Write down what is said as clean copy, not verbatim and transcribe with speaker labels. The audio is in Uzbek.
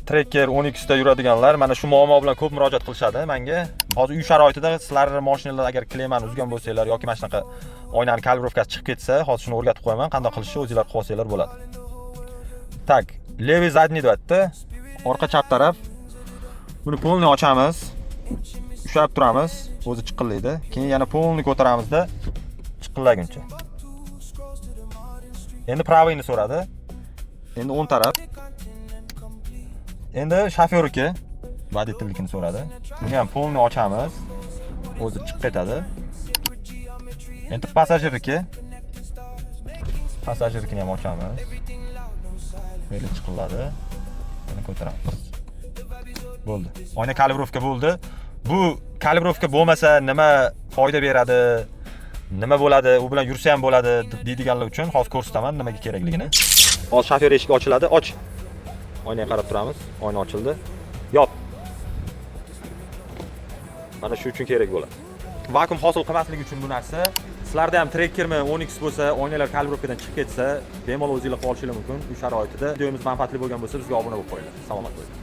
Speaker 1: Tracker 12 da yuradiganlar mana shu muammo bilan ko'p murojaat qilishadi menga. Hozir uy sharoitida sizlarni mashinalarda agar klemmani uzgan bo'lsanglar yoki mana shunaqa oynani калибровка si chiqib ketsa, hozir shuni o'rgatib qo'yaman, qanday qilishni o'zinglar qilib olsanglar bo'ladi. Так, левый задний deyapti. Orqa chap taraf. Buni полный ochamiz. Ushlab turamiz, o'zi chiqillaydi. Keyin yana полный ko'taramizda chiqillaguncha. Endi правый ni so'radi. Endi o'ng taraf. Endi shofyorniki, водитель nikini so'radi. Buni ham полный ochamiz. O'zi chiqib ketadi. Endi passajirniki. Passajirnikini ham ochamiz. Böyle chiqiladi. Buni ko'taramiz. Bo'ldi. Oyna калибровка bo'ldi. Bu калибровка bo'lmasa nima foyda beradi? Nima bo'ladi? U bilan yursa ham bo'ladi deydiganlar uchun hozir ko'rsataman nimaga kerakligini. Hozir shofyor eshigi ochiladi. Och. Oynaga qarab turamiz. Oyna ochildi. Yop. Mana shu uchun kerak bo'ladi. Vakuum hosil qilmasligi uchun bu narsa. Sizlarda ham Trekkermi 10X bo'lsa, oynalar калибровка dan chiqib ketsa, bemalol o'zinglar qilib olishinglar mumkin uy sharoitida. Videomiz manfaatli bo'lgan bo'lsa, bizga obuna bo'lib qo'yinglar. Salomat bo'ling.